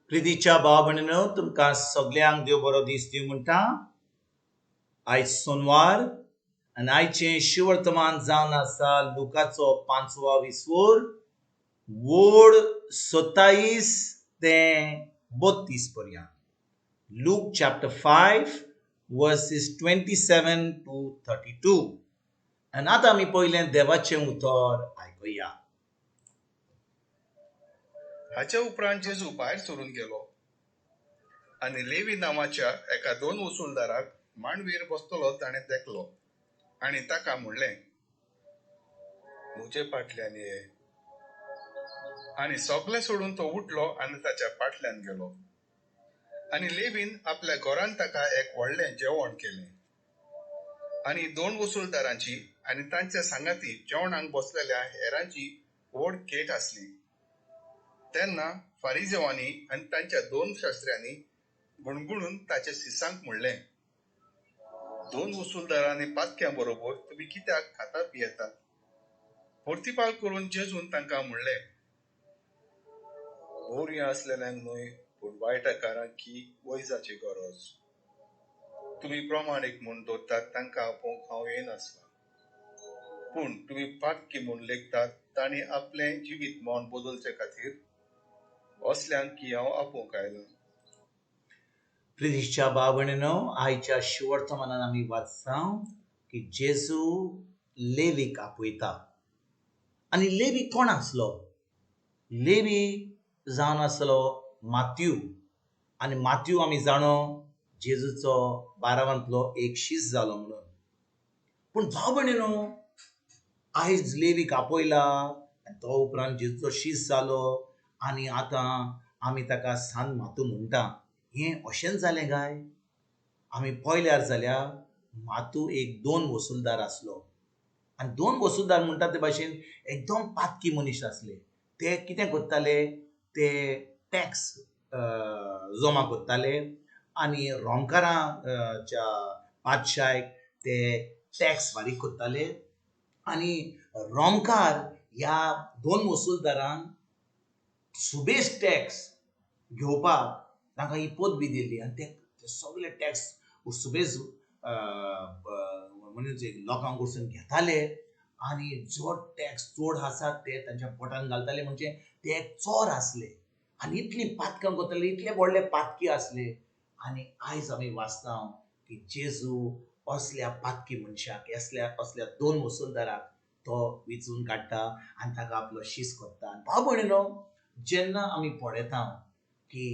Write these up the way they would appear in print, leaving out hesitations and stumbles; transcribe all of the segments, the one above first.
प्रितीच्या भाव भयणीनो, तुमकां सगल्यांक देव बरो दीस दिवं म्हणटा. आयज सोनवार आनी आयचें शिवर्तमान जावन आसा लुकाचो 5वो विस्वोर वोड 27 ते 32 पर्यंत. Luke chapter 5 verses 27 to 32. आनी आतां आमी पयलें देवाचें उतर आयकुया. हाचे उपरांत जेजू भायर सरून गेलो आनी लेवी नांवाच्या एका दोन वसुलदाराक मांडवीर बसतलो ताणें देखलो आनी ताका म्हणलें, म्हजे फाटल्यान ये. आनी सगलें सोडून तो उठलो आनी ताच्या फाटल्यान गेलो. आनी लेवीन आपल्या घरान ताका एक व्हडलें जेवण केलें आनी दोन वसुलदारांची आनी तांच्या सांगाती जेवणाक बसलेल्या हेरांची व्हड खेट आसली. तेन्ना फारिजेवांनी आनी तांच्या दोन शास्त्र्यांनी गुणगुणून ताच्या शिसांक म्हणलें, दोन वसुलदारांनी पातक्यां बरोबर तुमी कित्याक खाता पियेतात? प्रतिपाल करून जेजून तांकां म्हणलें, बरी आसलेल्यांक न्हय पूण वायटकारांक की वैजाची गरज. तुमी प्रमाणीक म्हूण दवरतात तांकां आपोवंक हांव येनासला, पूण तुमी पातकी म्हूण लेखतात तांणी आपलें जिवीत मन बदलचे खातीर असल्यांक की हांव आपोवंक आयलां. प्रितीच्या भाव भयणीनो, आयच्या शिवर्तमानान आमी वाचता की जेजू लेवीक आपयता. आनी लेवी कोण आसलो? लेवी जावन आसलो मात्यू. आनी मात्यू आमी जाणो जेजूचो 12वांतलो एक शीस जालो म्हणून. पूण भाव भयणीनो, आयज लेवीक आपयला आनी तो उपरांत जेजूचो शीस जालो आनी आतां आमी ताका सान मातू म्हणटा. हें अशेंच जालें काय? आमी पळयल्यार जाल्यार मातू एक दोन वसुलदार आसलो. आनी दोन वसुलदार म्हणटा ते भाशेन एकदम पातकी मनीस आसले. ते कितें करताले? ते टॅक्स जमा करताले आनी रोमकारांच्या पातशायक ते टॅक्स फारीक करताले. आनी रोमकार ह्या दोन वसुलदारांक सुबेज टॅक्स घेवपाक तांकां ही पदवी दिल्ली. आनी ते सगळे टॅक्स सुबेज म्हणजे लोकांक कडसून घेताले आनी जो टॅक्स चड आसा ते तांच्या पोटान घालताले. म्हणजे ते एक चोर आसले आनी इतली पातकां करताले, इतले व्हडले पातकी आसले. आनी आयज आमी वाचता की जेजू असल्या पातकी मनशाक, असल्या दोन वसुलदाराक तो विचून काडटा आनी ताका आपलो शीस करता. भाव भयणीनो, जेन्ना आमी पळयता की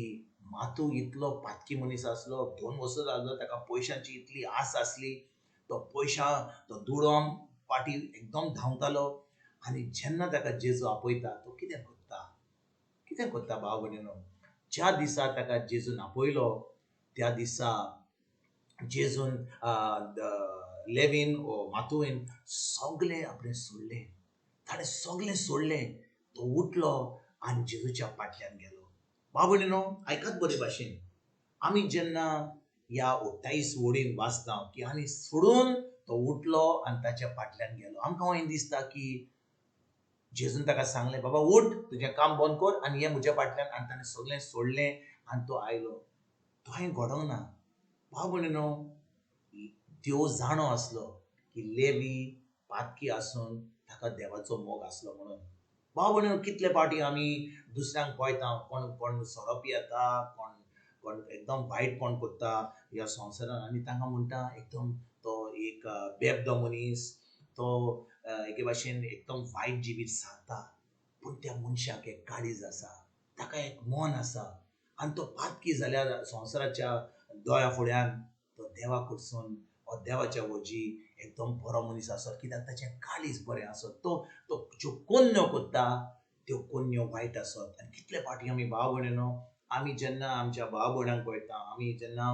मातू इतलो पातकी मनीस आसलो, दोन वसुलदार आसलो, ताका पयशांची इतली आस आसली, तो पयशा तो दुडोम फाटी एकदम धांवतालो. आनी जेन्ना ताका जेजू आपयता तो कितें करता? कितें करता भाव भयणीनो? ज्या दिसा ताका जेजून आपयलो त्या दिसा जेजून लेवीन ओ मातून सगलें आपणें सोडलें, ताणें सगलें सोडलें. तो उठलो आनी जेजूच्या फाटल्यान गेलो. भाव भयणीनो, आयकात बरे भाशेन. आमी जेन्ना ह्या 28 वडीन वाचता की आनी सोडून तो उठलो आनी ताच्या फाटल्यान गेलो, आमकां हें दिसता की जेजून ताका सांगलें, बाबा उठ, तुजें काम बंद कर आनी हे म्हज्या फाटल्यान. आनी ताणें सगलें सोडलें आनी तो आयलो. तो हें घडोंक ना. भाव भयणीनो, देव जाणो आसलो की लेवी पातकी आसून ताका देवाचो मोग आसलो म्हणून. भाव भयणीनो, कितले फावटी आमी दुसऱ्यांक पळयता, कोण कोण सोरो पियेता, कोण कोण एकदम वायटपण करता ह्या संवसारान, आनी तांकां म्हणटा एकदम तो एक बेबदो मनीस, तो एके भाशेन एकदम वायट जिवीत सारता. पूण त्या मनशाक एक काळीज आसा, ताका एक मन आसा आनी तो पातकी जाल्यार संवसाराच्या दोळ्या फुड्यान तो देवा कडसून वा देवाच्या वजी एकदम बरो मनीस आसत, कित्याक ताचें काळीज बरें आसत. तो तो ज्यो कोन्न्यो करता त्यो कोन्न्यो वायट आसत. आनी कितले फावटी आमी भाव भयणीनो, आमी जेन्ना आमच्या भाव भयणांक पळयता, आमी जेन्ना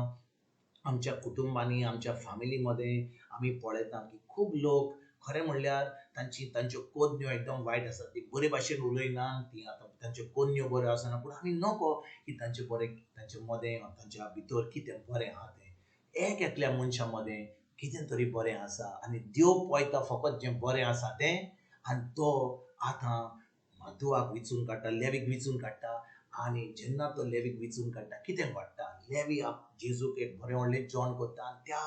आमच्या कुटुंबांनी, आमच्या फामिली मदें आमी पळयता की खूब लोक खरें म्हणल्यार तांच्यो कोन्न्यो एकदम वायट आसात. ती बरे भाशेन उलयना, ती आतां तांच्यो कोन्न्यो बऱ्यो आसना, पूण आमी नको की तांचे बरें, तांचे मदें तांच्या भितर कितें बरें आहा तें. एक एकल्या मनशा मदें कितें तरी बरें आसा आनी देव पळयता फकत जें बरें आसा तें. आनी तो आतां मातुवाक विचून काडटा, लेवीक विचून काडटा आनी जेन्ना तो लेवीक विचून काडटा कितें घडटा, लेवी जेजूक एक बरें व्हडलें जेवण करता आनी त्या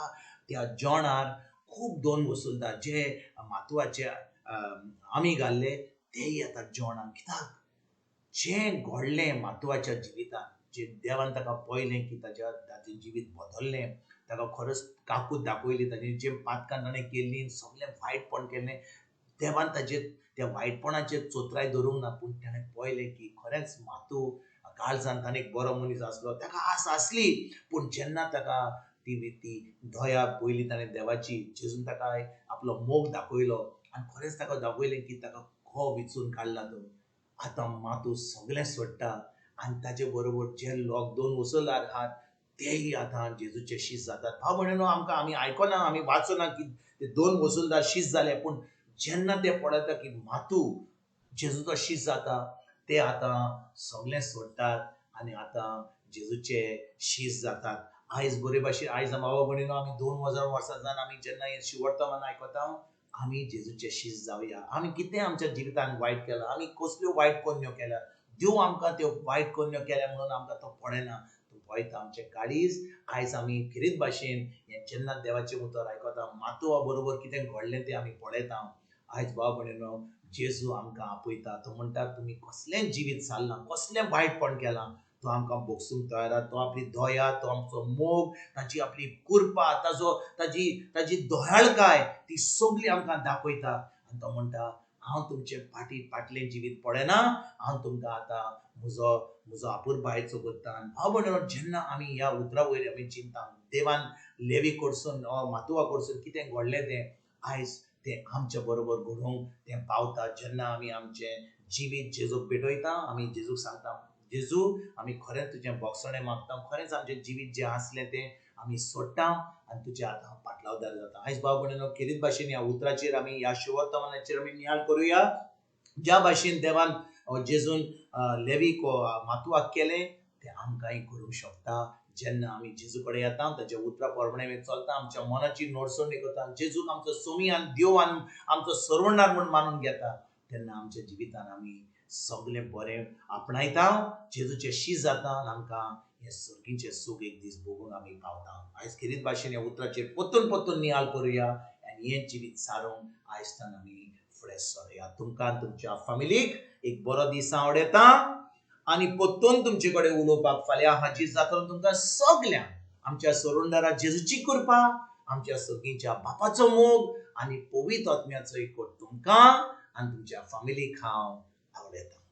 त्या जेवणार खूब दोन वसुलदार जे मातुवाचे आमी घाल्ले तेय येतात जेवणाक. कित्याक जें घडलें मातुवाच्या जिवितांत, जे देवान ताका पळयलें की ताज्या ताजें जिवीत बदल्लें, ताका खरोच काकूत दाखयली, ताजें जें पातकां ताणें केल्लीं सगळें वायटपण केल्लें, देवान ताजेर त्या वायटपणाचेर चोत्राय धरूंक ना, पूण ताणें पळयलें की खरेंच मातू काळजान ताणें एक बरो मनीस आसलो, ताका आस आसली. पूण जेन्ना ताका ती ती दया पयली ताणें देवाची, जेजून ताका आपलो मोग दाखयलो आनी खरेंच ताका दाखयलें की ताका को विचून काडला तो. आतां मातू सगळें सोडटा आनी ताजे बरोबर जे लोक दोन वसुलदार आहात तेय आतां जेजूचे शीस जातात. भाव भयणीनो, आमकां आमी आयकना, आमी वाचना की ते दोन वसुलदार शीस जाले, पूण जेन्ना ते पळयता की मातू जेजूचो शीस जाता, ते आतां सगळें सोडटात आनी आतां जेजूचे शीस जातात. आयज बरे भाशेन आयज बाबा भयणीनो, आमी 2000 वर्सां जावन आमी जेन्ना हें शिवर्तमान आयकता, आमी जेजूचे शीस जावया. आमी कितें आमच्या जिवितान वायट केलां, आमी कसल्यो वायट करण्यो केल्या, देव आमकां त्यो वायट करण्यो केल्या म्हणून आमकां तो पळयना, तो पळयता आमचें काळीज. आयज आमी खेरीत भाशेन हें जेन्ना देवाचें उतर आयकता, मातुवा बरोबर कितें घडलें तें आमी पळयता. आयज बाबा भयणीनो, जेजू आमकां आपयता, तो म्हणटा तुमी कसलें जिवीत सारलां, कसलें वायटपण केलां, तो आमकां भोगसूंक तयार आहा. तो आपली दया, तो आमचो मोग, ताजी आपली कृपा, ताजो ताजी ताजी दयाळकाय ती सगळी आमकां दाखयता. आनी तो म्हणटा हांव तुमचे फाटी फाटलें जिवीत पळयना, हांव तुमकां आतां म्हजो म्हजो आपुरबायचो करता. आनी भाव भयणीनो, जेन्ना आमी ह्या उतरा वयर आमी चिंता, देवान लेवी कडसून मातुवा कडसून कितें घडलें तें आयज तें आमच्या बरोबर घडोवंक तें पावता. जेन्ना आमी आमचें जिवीत जेजूक भेटयता, आमी जेजूक सांगता, जेजू आमी खरेंच तुजें बोगसणें मागता, खरेंच आमचें जिवीत जें आसलें तें आमी सोडटा आनी तुज्या आतां पाटलावदार जाता. आयज भाव भयणीनो, खेरीत भाशेन ह्या उतराचेर आमी ह्या शिवर्तमानाचेर आमी नियाळ करुया. ज्या भाशेन देवान जेजून लेवीक मातुवाक केलें तें आमकांय करूंक शकता. जेन्ना आमी जेजू कडेन येता, ताच्या उतरा प्रमाणे आमी चलता, आमच्या मनाची नडसणी करता, जेजूक आमचो सोमी आनी देव आनी आमचो सरवणार म्हूण मानून घेता, तेन्ना आमच्या जिवितान आमी सगळें बरें आपणायता, जेजूचें शीस जाता आनी आमकां हें सर्गीचें सूख एक दीस भोगूंक आमी पावता. आयज खेरीत भाशेन ह्या उतराचेर परतून परतून नियाळ करुया आनी हें जिवीत सारूंक आयजतान आमी फुडें सरुया. तुमकां तुमच्या फामिलीक एक बरो दीस आवडटा आनी परतून तुमचे कडेन उलोवपाक फाल्यां हाजीर जातलो. तुमकां सगल्यांक आमच्या सोरुंदारा जेजूची कृपा, आमच्या सर्गीच्या बापाचो मोग आनी पवित्र आत्म्याचो एकवट तुमकां आनी तुमच्या फामिलीक हांव आवडटा.